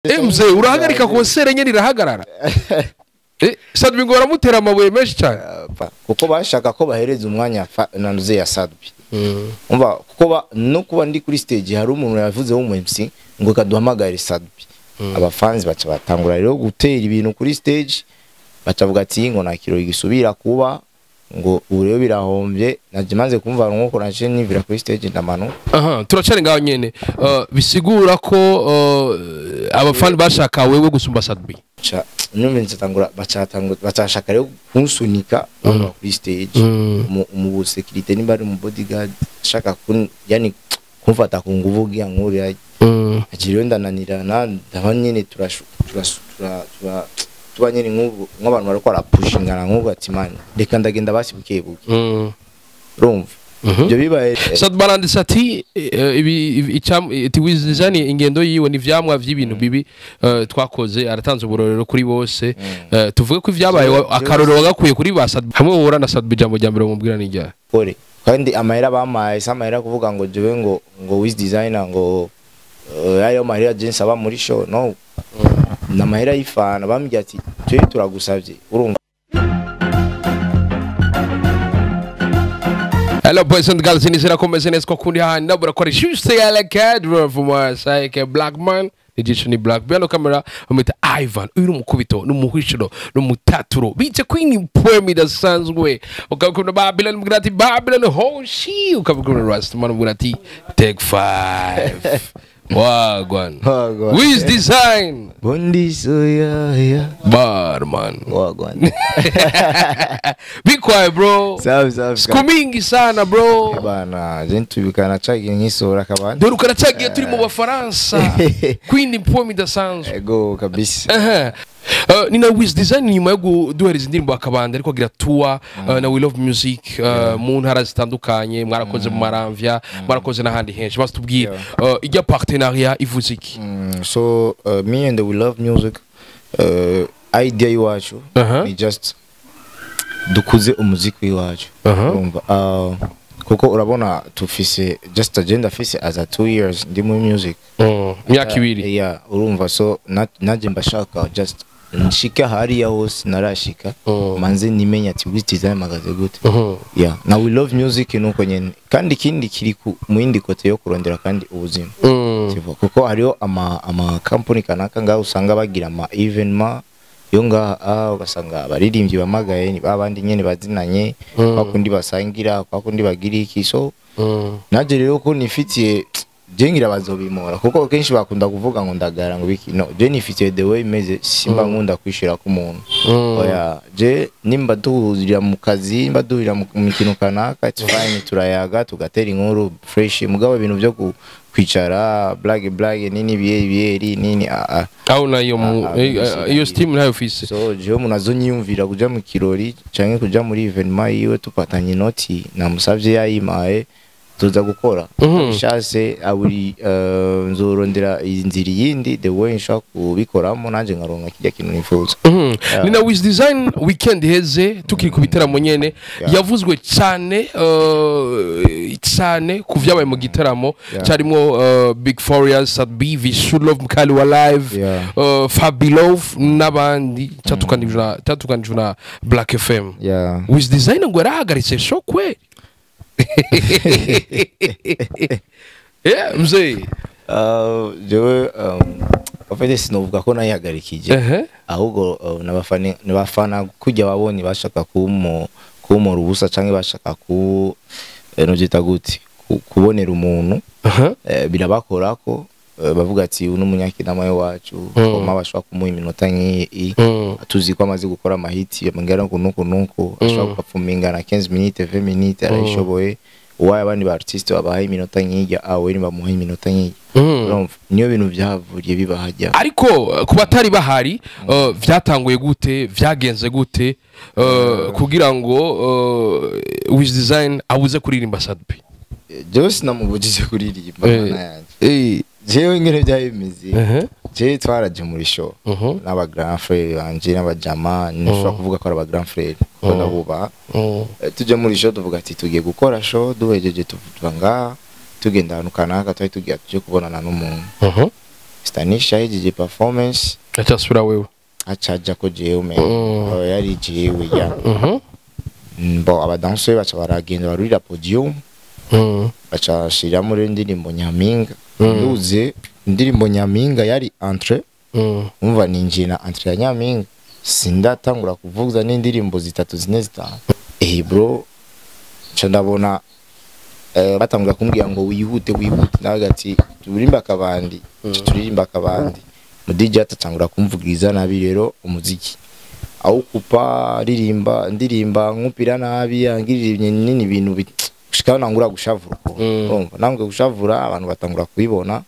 Mzee urahagarika konsere nyene irahagarara. Sadbi ngo baramutera amabuye menshi cyane. Kuko bashaka ko bahereza umwanya nanuze ya Sadbi. Umva kuko no kuba ndi kuri stage hari umuntu yavuze wo mu MC ngo kaduhamagare Sadbi. Abafans baca batangura rero gutera ibintu kuri stage bacavuga ati ngo nta kirori gisubira kuba ngo ubu birahombye naje maze kumva nkuko naje nivira kuri stage ndamanu. Aha turacari ngaho nyene bisigura ko abafans bashaka wewe gusumba Sadbi. Numve nzatangura bacashaka rero kunsunika kuri stage mu security nimba ari mu bodyguard shaka yani kumfata ku nguvu ngira nkuri ajiriyo ndananirana ndaba nyene tuba nyene nk'abantu bariko barapushingana nk'ubu ati man reka ndagenda basi buke buke urumva ibyo bibaye. Sadbi baranditse ati ibi Wiz Design ingendo yiwe ni vyamwa vy'ibintu bibi twakoze, aratanze uburorero kuri bose. Tuvuge ko ivyabaye akarorero wagakuye kuri ba Sadbi hamwe wohura na Sadbi jambo rya mbere mubwira ni rya kore kandi amahera bamaye si amahera kuvuga ngo jewe ngo Wiz Design ngo ayo mahera jeans aba muri show no na mahera y'ifana bambwiye ati twe turagusavye urumva. Hello boys and girls, inizera komeze neza ko kundi handi ndabura ko ari juste ya cadre for my sake black man ni black behind camera bamwita Ivan uyu mukubito n'umuhishiro n'umutaturo bice queen poem idasanzwe ukabikunda Babylon mugira ati Babylon hoshi ukabikunda Rasta man mugira ati take 5 wagwan Wiz Design bondi so ya barman wagwan be quiet bro. Safi safi siku mingi sana bro bana je tubikana chagiye nkisora kabana dore ukaracagiye turi mu Bafaransa queen poem idasanzwe ego kabisa. Nina Wiz Design nyuma yo guduhereza indirimbo akabanda ariko agira tour na We Love Music mu ntara zitandukanye mwarakoze mu Maramvya mwarakoze n'ahandi henshi basi tubwire ijya partenariat ivuze iki? So me and the We Love Music idea iwacu ni just dukuze umuziki iwacu urumva kuko urabona tufise just agenda fise as a 2 years ndi mu music myaka ibiri yeah urumva so naje mbashaka just nshika hariya hose narashika manze nimenya ati Wiz Design magaze gute yeah na We Love Music nuko nyene kandi ikindi kiri mu yindi kote yo kurondera kandi ubuzima kuko hariyo ama company kanaka ngaho usanga bagira ama evenement yo ngaha ugasanga abaririmbyi bamagaye ni babandi nyene bazinanye bakundi basangira bakundi bagira iki so naje rero ko nifitiye je ngira bazobimora kuko kenshi bakunda kuvuga ngo ndagara ngo biki no je nifitiye the way meze simba nkunda kwishira ku muntu oya je nimba duhurira mu kazi nimba duhurira mu mikino kanaka it's fine turayaga tugatera inkuru fresh mugabo ibintu byo kwicara blague blague nini bieri nini aho nayo iyo steam nayo office so je umuntu azonyiyumvira kuja mu kirori canke kuja muri evenement yiwe tupatanye inoti namusavye yayimaye tuza gukora shase aburi nzorondera inzira yindi the way nshaka kubikoramo nanje nkaronka kijya kintu nifuza. Nina Wiz Design weekend heze tukiri ku bitaramo nyene yavuzwe cyane cyane kuvyabaye mu gitaramo cyarimo Big Farious, Sadbi, Vishu Love Mkali wa live, Fabilove n'abandi cyatukanijwe na Black FM. Wiz Design ngo yarahagaritse show kwe. Yeah mzee jewe afite sinovuga ko nayihagarikije ahubwo nabafana kujya babonye bashaka kumora ubusa canke bashaka ku nobyita gute kubonera umuntu birabakorako bavuga ati uno munyakinama wacu koma bashaka kumuha iminota nk'iyi tuzi ko amaze gukora amahiti amangara nuko nuko ashaka gupfumingana 15 minutes 20 minutes arayishoboye uwaye abandi ba artiste babahaye iminota nk'ijya awe ni bamuha iminota nk'ijya urumva niyo bintu byavuriye bibahajya. Ariko kuba atari bahari vyatanguye gute vyagenze gute kugira ngo Wiz Design abuze kuririmba Sadbi? Jewe sinamubujije kuririmba mana yanje jewe ngene byabimeze jewe twaraje muri show n'aba grand frère banje n'abajama nishobora kuvuga ko ari aba grand frère ko ndabuba tuje muri show tuvuga ati tugiye gukora show duhejeje tuvuga ngaha tugenda ahantu kanaka twari tugiye tuje kubonana n'umuntu Stanisha yahejeje performance, acyasubira wewe. Acaja ko jewe me yari jewe ya. Bo abadanseri baca baragenda barurira podium, baca bashiramo rero indirimbo Nyampinga. Nduze indirimbo Nyampinga yari entrée. Umva, ninjiye na entrée ya Nyampinga, sindatangura kuvuza n'indirimbo zitatu, zine, zitanu, bro, nca ndabona batangura kumbwira ngo wihute, wihute. Nawe ati turirimba akabandi. Nca turirimba akabandi, mu DJ atatangura kumvugiriza nabi rero umuziki awukupa, ririmba ndirimba nkupira nabi, angirira nini ibintu gushikaho nangura gushavura uko. Urumva nangwe gushavura, abantu batangura kubibona.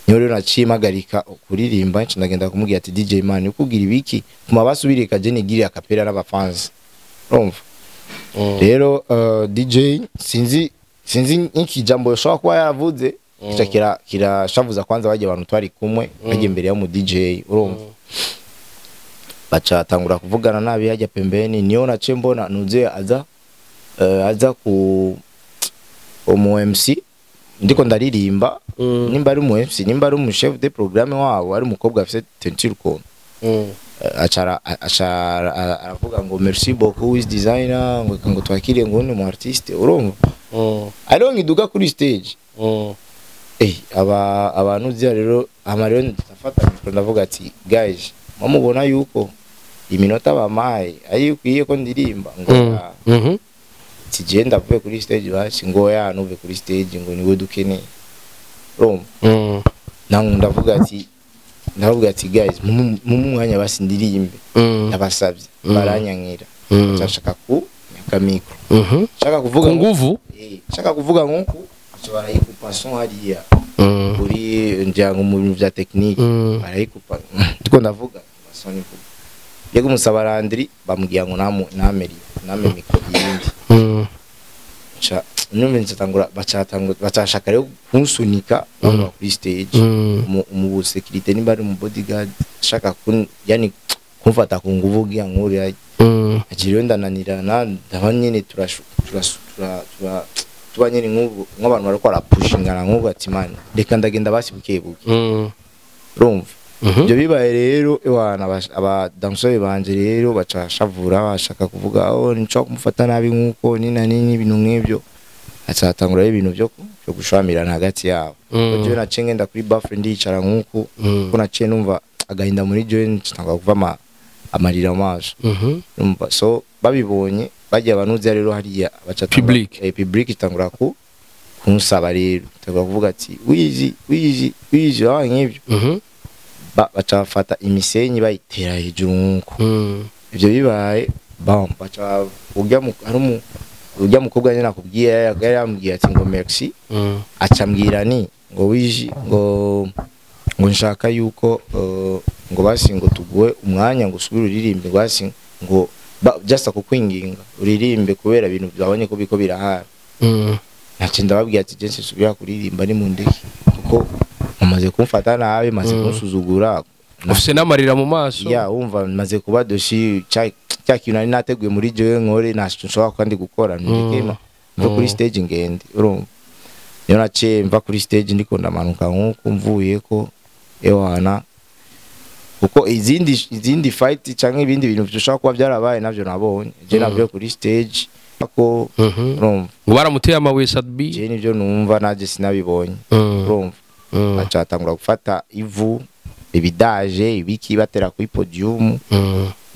Niho rero naciye mpagarika kuririmba, nca ndagenda kumubwira ati: "DJ man, ukugira ibiki kuma basubireka je nigirire a cappella n'abafanzi." Urumva rero DJ sinzi nk'ikijambo yoshobora kuba yaravuze kica kirashavuza kwanza bajya abantu twari kumwe bajya imbere ya mu DJ. Urumva baca batangura kuvugana nabi hajya pembeni. Niyo naciye mbona nuze aza aza ku umu MC ndiko ndaririmba. Nimba ari umu MC, nimba ari umu chef de programme wabo, ari umukobwa afite teinture ukuntu. Acara aravuga ngo: "Merci beaucoup, Wiz Designer," ngo twakire ngo ni umu artiste. Urumva ariho nkiduga kuri stage. Aba abantu zia rero ama rero ndafata micro, ndavuga ati: "Guys, mumubona yuko iminota bamaye ari ikwiye ko ndirimba?" Ngo "Ah." Ati: "Je ndavuye kuri stage basi." Ngo: "Ya, nuve kuri stage," ngo "niwe dukeneye." Urumva nangu ndavuga ati: "Guys, mumu umwanya basi ndirimbe, ndabasabye." Baranyankira. Nshaka ku nyaka micro, nshaka kuvuga ku nguvu. Nshaka kuvuga nkuku aca barayikupa son hariya kuri ngira ngo mu bintu vya technique. Barayikupa, ndiko ndavuga son ivuga yego, musaba Landry, bamubwira ngo namu nameri name micro yindi. Nca nyumve ncatangura, bacatangura bacashaka rero kunsunika bava kuri stage. Mu sécurité, nimba ari mu bodyguard, ashaka kun yani kumfata ku nguvu kugira nkuriya. Ati rero ndananirana, ndaba nyene turashu turasu tura tura tuba nyene nk'ubu nk'abantu bariko barapushingana nk'ubu, ati: "Man, reka ndagenda basi buke buke." Urumva ibyo bibaye rero, ewana, abadanseri banje rero baca bashavura, bashaka kuvuga: "Oh, nshobora kumufata nabi nk'uko nina nini," ibintu nk'ibyo. Aca hatangura ibintu byo gushamirana hagati yabo. Jewe naciye ngenda kuri baffle, ndicara nk'uku, ko naciye numva agahinda muri jewe, ntangura kuva amarira mu maso. Numva so babibonye bagiye abanuzi rero hariya baca Public. Public itangura ku kunsaba rero, itangura kuvuga ati: "Wizi, Wizi, Wizi," ah, nk'ibyo. Baca bafata imisenyi bayitera hejuru nk'uko. Ibyo bibaye, bam, baca urya hari urya mukobwa nyine nakubwiye yari yambwiye ati ngo merci. Aca ambwira ni ngo: "Wiji," ngo "nshaka yuko ngo basi ngo tuguhe umwanya ngo usubire uririmbe," ngo basi ngo just kukwinginga uririmbe kubera ibintu byabonye ko biko birahara. Nace ndababwira ati: "Je nsubira kuririmba ni mu ndeke, kuko mumaze kumfata nabi, maze kunsuzugura." Ufise n'amarira mu maso. Ya, wumva maze kuba doshi cya kintu nari nateguye muri jewe nkore, ntacyo nshobora kandi gukora, ndeke mve kuri stage ngende. Urumva niyo naciye mva kuri stage, ndiko ndamanuka nk'uko mvuye ko, ewana, kuko izindi fight canke ibindi bintu bishobora kuba byarabaye navyo nabonye je navyo kuri stage ko. Urumva ngo baramuteye amabuye Sat-B. Je nivyo numva, naje sinabibonye. Urumva baca batangura gufata ivu, ibidaje, ibiki, batera kuri podium.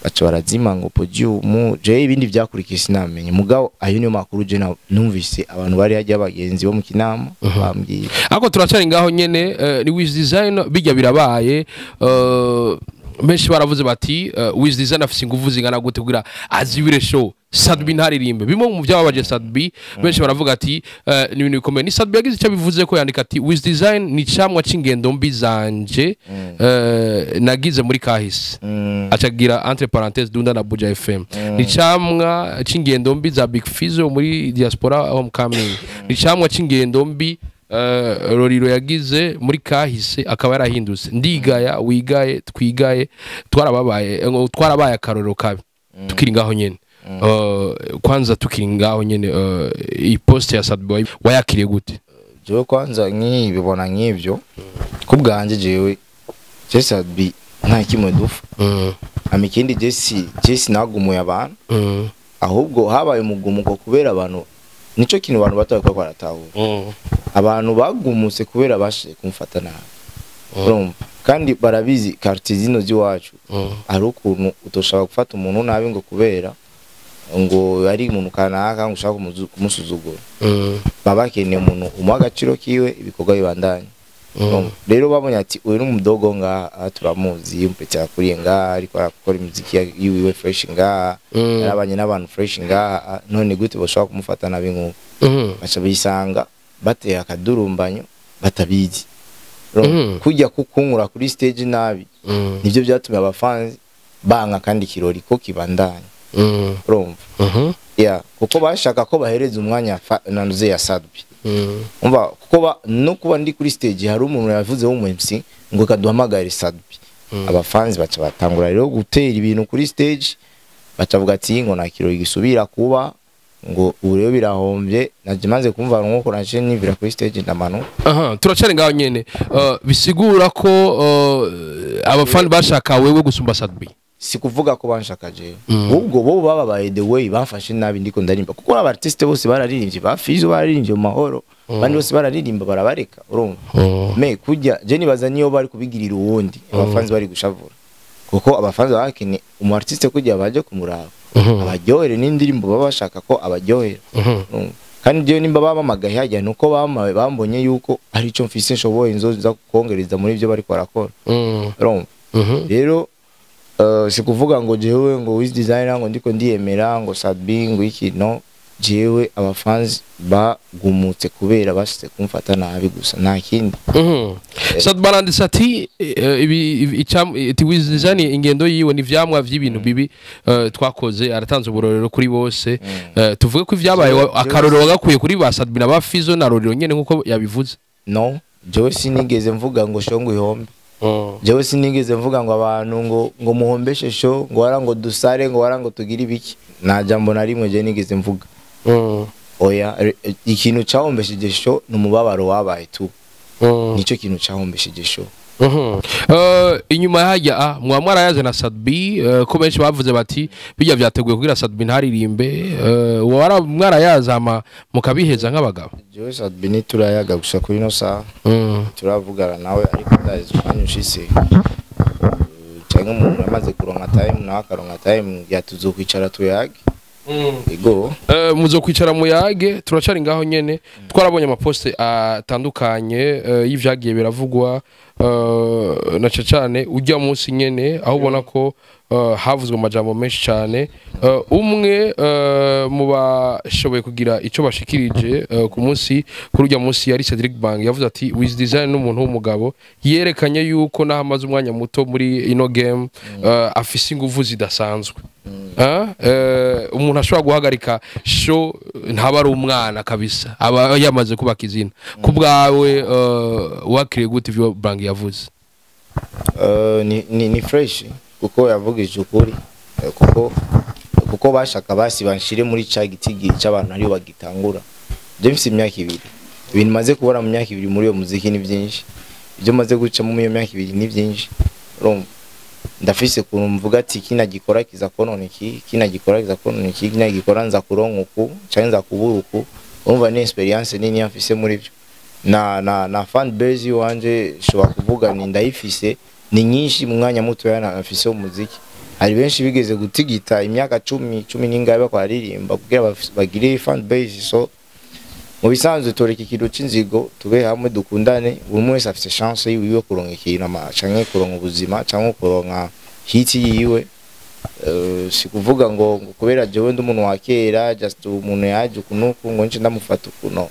Baca barazima ngo podium. Je ibindi byakurikiye sinamenye, mugabo ayo niyo makuru je numvise abantu bari hajya, abagenzi bo mu kinama bambwiye. Ariko turacari ngaho nyene, ni Wiz Design, bijya birabaye, benshi baravuze bati: "Wiz Design afise inguvu zingana gute kugira azibire show Sat-B ntaririmbe?" Bimwe mu byababaje Sat-B, benshi baravuga ati ni ibintu bikomeye. Ni Sat-B yagize icyo bivuze ko yandika ati: "Wiz Design ni camwa c'ingendo mbi zanje nagize muri kahise," acagira entre parenthèses Dunda na Buja FM, "ni camwa c'ingendo mbi za Big Fizzo muri diaspora homecoming, ni camwa c'ingendo mbi Roriro yagize muri kahise akaba yarahindutse. Ndigaya, wigaye, twigaye, twarababaye, ngo twarabaye akarorero kabi." Tukiri ngaho nyene, kwanza tukiri ngaho nyene, iyi post ya Sat-B wayakiriye gute? Jewe kwanza nkibibona nk'ivyo, ku bwanje jewe je Sat-B nta kimwe dupfa. Hama ikindi, je sinagumuye abantu, ahubwo habaye umugumuko kubera abantu, nico kintu abantu bato bariko baratahura. Abantu bagumutse kubera bashe kumfata nabi, urumva? Kandi barabizi quartier zino z'iwacu, hari ukuntu utoshaka gufata umuntu nabi ngo kubera ngo ari umuntu kanaka, ngo ushaka kumusuzugura. Baba bakeneye umuntu umuha agaciro kiwe, ibikorwa bibandanye. Urumva? Rero babonye ati uyu ni umudogo ngaha, aha turamuzi, umupeti yakuriye ngaha, ariko arakora imiziki yiwiwe fresh ngaha, yarabanye n'abantu fresh ngaha, none gute bashobora kumufata nabi nk'uko? Baca bisanga bateye akadurumbanyo batabizi. Urumva? Kujya kukunkura kuri stage nabi, nibyo byatumye abafanzi banka kandi ikirori ko kibandanya. Urumva? Yeah, kuko bashaka ko bahereza umwanya nanuze ya Sat-B. Umva, kuko no kuba ndi kuri stage, hari umuntu yavuze w'umu MC ngo kaduhamagare Sat-B. Abafanzi baca batangura rero gutera ibintu kuri stage, bacavuga ati ngo nta kirori gisubira kuba, ngo ubu rero birahombye. Naje maze kumva nkuko naje nivira kuri stage, ndamanuka. Aha turacari ngaho nyene. Bisigura ko abafani bashaka wewe gusumba Sat-B? Si kuvuga ko banshaka jewe, ahubwo bo bababaye the way bamfashe nabi ndiko ndarimba, kuko aba artiste bose bararirimbye, ba Fizo bararirimbye mu mahoro, bandi bose bararirimba barabareka, urumva? Me kujya je nibaza niyo bari kubigirira uwundi, abafanzi bari gushavura, kuko abafanzi bakeneye umu artiste kujya baje kumuraba, abaryohere n'indirimbo baba bashaka ko abaryohera. Urumva? Kandi jewe nimba bamamagaye hajya, nuko bamawe bambonye yuko ari ico mfise nshoboye nzoza kongereza muri ibyo bariko barakora. Urumva? Rero si kuvuga ngo jewe ngo Wiz Designer ngo ndiko ndiyemera ngo Sat-B ngo iki, no. Jewe abafanzi bagumutse kubera bashitse kumfata nabi gusa, nta kindi. Sat-B aranditse ati iti Wiz Design ingendo yiwe ni ivyamwa vy'ibintu bibi twakoze. Aratanze uburorero kuri bose. Tuvuge ko ivyabaye akarorero wagakuye kuri ba Sat-B na ba Fizo na Rorero nyene nkuko yabivuze? No, jewe sinigeze mvuga ngo show ngo ihombe. Jewe sinigeze mvuga ngo abantu ngo muhombeshe show, ngo wara ngo dusare, ngo wara ngo tugire ibiki. Nta jambo na rimwe je nigeze mvuga. Oya, ikintu cahombesheje show ni umubabaro wabaye tu. Nico kintu cahombesheje show. Inyuma hajya mwa mwarayaze na Sat-B, ko benshi bavuze bati bijya vyateguye kugira Sat-B ntaririmbe, wara mwarayaza ama mukabiheza nk'abagabo? Jewe Sat-B ntiturayaga gusa kuri ino saha. Turavugana nawe, ariko ndazi umwanya ushise, canke umuntu yamaze kuronka time, nawe akaronka time, yatuzokwicara tuyage. Ego. Muzo kwicara muyage. Turacari ngaho nyene, twarabonye amaposte atandukanye y'ivyagiye biravugwa, na cane cane ujya munsi nyene aho ubona ko havuzwe amajambo menshi cane. Umwe mu bashoboye kugira ico bashikirije ku munsi, kuri ujya munsi, yari Cedric Bang. Yavuze ati Wiz Design n'umuntu w'umugabo, yerekanye yuko naho amaze umwanya muto muri ino game, afise inguvu zidasanzwe. Umuntu ashobora guhagarika show ntaba ari umwana kabisa, aba yamaze kubaka izina. Ku bwawe, wakiriye gute ivyo Bang yavuze? Ni fresh kuko yavugije ukuri, kuko bashaka basi banshire muri ca gitigi c'abantu ariyo bagitangura. Je mfise imyaka 2, ibintu maze kubona mu myaka 2 muri iyo muziki ni byinshi, ibyo maze gucamo muri iyo myaka 2 ni byinshi. Urumva, ndafise ukuntu mvuga ati kina gikora kiza konona iki, kina gikora kiza konona iki, kina gikora nza kuronka uku canke nza kubura uku. Urumva, ni experience nini mfise muri byo, na fan base iwanje shobora kuvuga ni ndayifise, ni nyinshi mu mwanya muto yana mfise umuziki. Hari benshi bigeze gutigita imyaka 10, 10 n'ingahe bakwaririmba kugira bagire fan base. So mu bisanzwe toreka ikintu c'inzigo, tube hamwe, dukundane. Buri umwe wese afise chance yiwe kuronka ikintu canke kuronka ubuzima canke kuronka hit yiwe. Si kuvuga ngo kubera jewe ndi umuntu wa kera, just umuntu yaje ukunuku ngo nce ndamufata ukuno.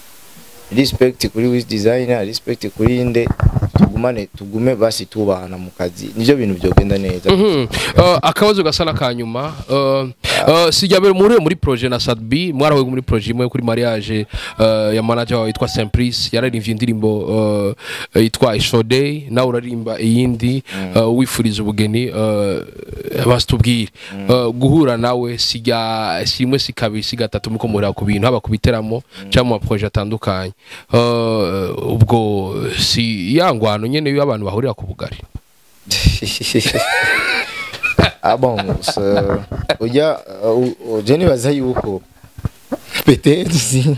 Respect kuri Wiz Designer, respect kuri inde. Tugumane, tugume basi tubahana mu kazi, nivyo bintu byogenda neza. Akabazo gasa n'akanyuma, sijya mbere muri projet na Sat-B, mwarahuye muri projet imwe kuri mariage ya manager wawe yitwa Simplice. Yararirimvye indirimbo yitwa Ishode, nawe urarimba iyindi wifuriza ubugeni. Basitubwire, guhura nawe sijya si rimwe, si kabiri, si gatatu, muko muhurira ku bintu, haba ku biteramo cyangwa mu ma projet atandukanye. Ubwo si ya ngwano nyene iyo abantu bahurira ku bugari? Ah bon, ujya je nibaza yuko peut-être si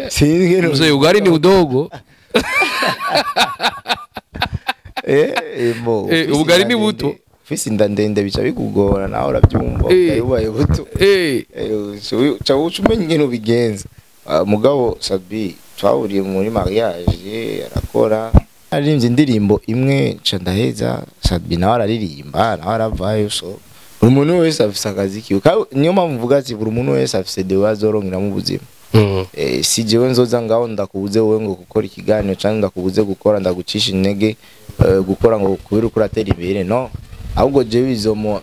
sinzi ngene. Mzee, ugari ni udogo. Bo Ubugari ni buto. Ufise inda ndende bica bikugora, nawe urabyumva. Ubugari bubaye buto, uca uca umenya ingene ubigenza. Ah, mugabo Sat-B twahuriye muri mariage, arakora, aririmbye indirimbo imwe nca ndaheza. Sat-B nawe araririmba, nawe aravayo. So buri muntu wese afise akazi kiwe. Kandi niyo mpamvu mvuga ati buri muntu wese afise dewe azoronkeramo ubuzima. Si jewe nzoza ngaho ndakubuze wowe ngo gukora ikiganiro cyangwa ndakubuze gukora, ndagucisha intege gukora ngo kubera uko uratera imbere, no. Ahubwo jewe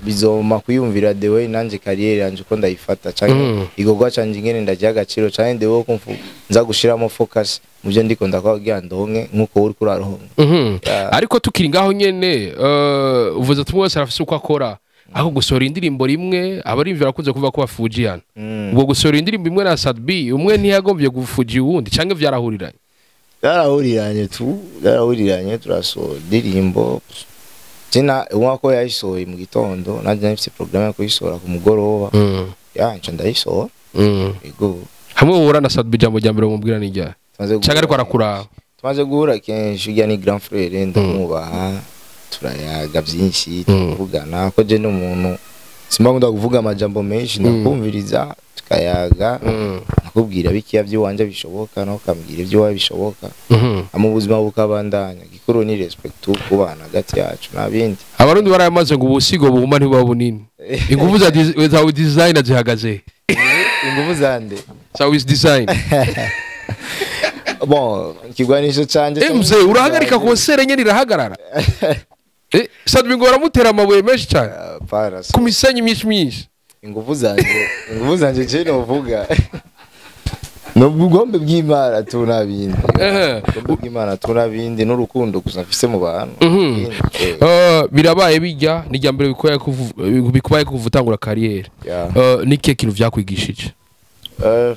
bizoma kwiyumvira the way nanje carrière yanje uko ndayifata canke igikorwa canje ingene ndagiha agaciro, canke the way ko nza gushiramo focus mu byo ndiko ndakora kugira ndonke nkuko uriko uraronka. Yeah. Ariko tukiri ngaho nyene, uvuze ati umwe wese arafise uko akora, aho gusohora indirimbo rimwe abarimvira barakunze kuvuga ko bafujiyana. Ubwo gusohora indirimbo imwe na Sat-B, umwe ntiyagombye gufuji uwundi canke vyarahuriranye? Byarahuriranye tu, byarahuriranye, turasohora indirimbo. Jena umwe ko yayisohoye mu gitondo, nanjye nafise programme yo kuyisohora ku mugoroba. Ya, nca ndayisohora. Ego. Hamwe uhura na Sat-B, ijambo rya mbere mubwira ni ryari? Tumaze Canke ariko guhura arakuraba? Tumaze guhura kenshi. Urya ni grand frère, ndamwubaha, turayaga byinshi, turavugana, ko je n'umuntu simba nkunda kuvuga amajambo menshi, ndakumviriza, tukayaga, nakubwira bikiya by'iwanje bishoboka, nawe ukambwira iby'iwawe bishoboka, mu buzima bukabandanya. Gikuru ni respect, kubana hagati yacu, nta bindi. Abarundi barayamaze ngo ubusigo buhuma ntibuba bunini. Ingufu za designer zihagaze? Ingufu zande? Za Wiz Design. Bon, ikigwanisho canje Mzee, urahagarika concert nyene irahagarara. Sat-B ngo baramutera amabuye menshi cyane Para ku misenyi myinshi myinshi. Ingufu zanje je novuga ni ubugombe bw'Imana tu, nta bindi. Ubugombe bw'Imana tu, nta bindi, n'urukundo gusa mfise mu bantu. Birabaye bijya ni irya mbere bikubaye kuva utangura carrière. Ni kihe kintu vyakwigishije?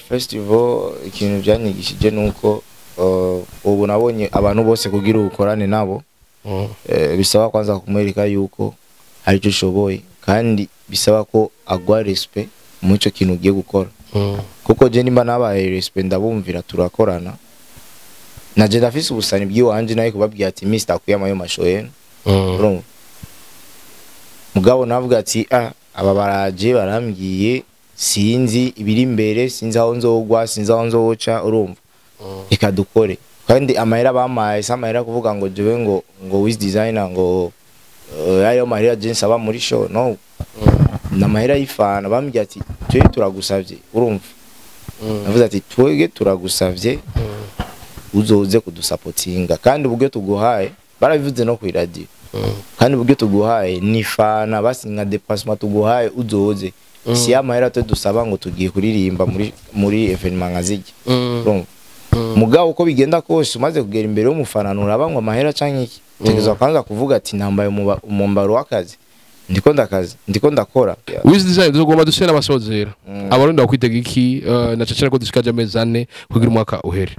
Festival, ikintu byanyigishije ni uko ubu nabonye abantu bose kugira ukorane nabo bisaba kwanza kumwereka yuko hari icyo ushoboye, kandi bisaba ko agwa respect mu ico kintu ugiye gukora, kuko je nimba nabaye respect, ndabumvira, turakorana. Naje ndafise ubusani bw'iwanje, nawe kubabwira ati Mr akuyama ayo masho yenu. Urumva, mugabo navuga ati ah, aba baraje barambwiye, sinzi ibiri imbere, sinzi aho nzogwa, sinzi aho nzoca, urumva, reka dukore. Kandi amahera bamaye si amahera kuvuga ngo jewe ngo Wiz Designer ngo ayo mahera je nsaba muri show, no. Ni amahera y'ifana. Bambwiye ati twe turagusavye, urumva, navuze ati twege turagusavye uzoze kudusapotinga, kandi uburyo tuguhaye, barabivuze no ku iradiyo, kandi uburyo tuguhaye ni fana, basi nka déplacement tuguhaye uzoze, si ya mahera twe dusaba ngo tugiye kuririmba muri événement nka zijya. Urumva, mugabo uko bigenda kose, umaze kugera imbere y'umufana, nturaba ngo amahera canke iki, utegerezwa kwanza kuvuga ati nambaye umwambaro w'akazi, ndiko ndakazi, ndiko ndakora. Wiz Design, tugomba dusubire n'abasozera. Abarundi bakwitega iki, na cane ko dushikaje amezi 4 kugira umwaka uhere?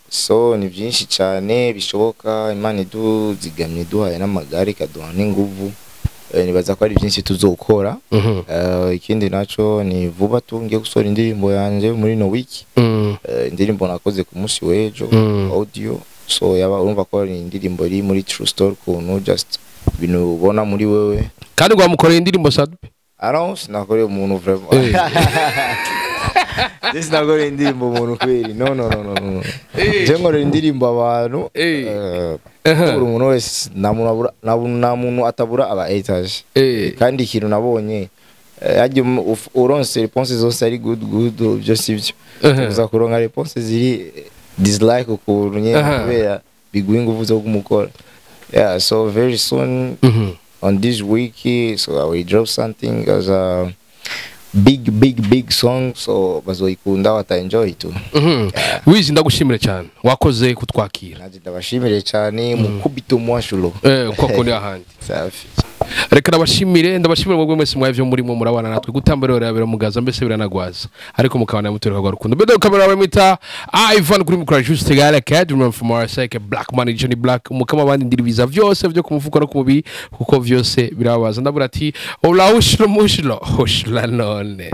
So ni byinshi cyane bishoboka, Imana iduzigamye, iduhaye n'amagare, ikaduha n'inguvu. Nibaza ko ari byinshi tuzokora. Ikindi naco ni vuba tungiye gusohora indirimbo yanje muri no week. Indirimbo nakoze ku munsi w'ejo, audio. So yaba urumva ko ari indirimbo iri muri true story, kuntu just ibintu ubona muri wewe. Kandi ngo wamukoreye indirimbo Sat-B? Ah non, sinakoreye umuntu vraiment. Je sinakoreye indirimbo umuntu kweri, no, no, no, no, no. Je nkorera indirimbo abantu. Buri muntu wese, nta muntu nta muntu atabura aba haters. Kandi ikintu nabonye, hagiye uronse réponse zose ari good good, byo sibyo. Uza kuronka réponse ziri dislike ukuntu nyene, kubera biguha ingufu zo kumukora. Yeah, so very soon on this week, so I will drop something as a big big big song, so bazoyikunda, bataenjoy tu. Wiz, ndagushimire cyane, wakoze kutwakira. Nanjye ndabashimire cyane, mukubito mwashulo. Kwa kundi ahandi. Safi. Reka ndabashimire, ndabashimire mwebwe mwese mwavyo murimo murabana natwe gutamba rero rabera mugaza mbese biranagwaza, ariko mukabana mutureka rwa rukundo. Bedo kamera bamwita Ivan, kuri mukora Juste Gala Cadman from RSK Black Man Johnny Black, umukama abandi ndiribiza vyose vyo ku mufuko no ku mubiri, kuko vyose birababaza. Ndabura ati ola ushlo mushlo ushla none.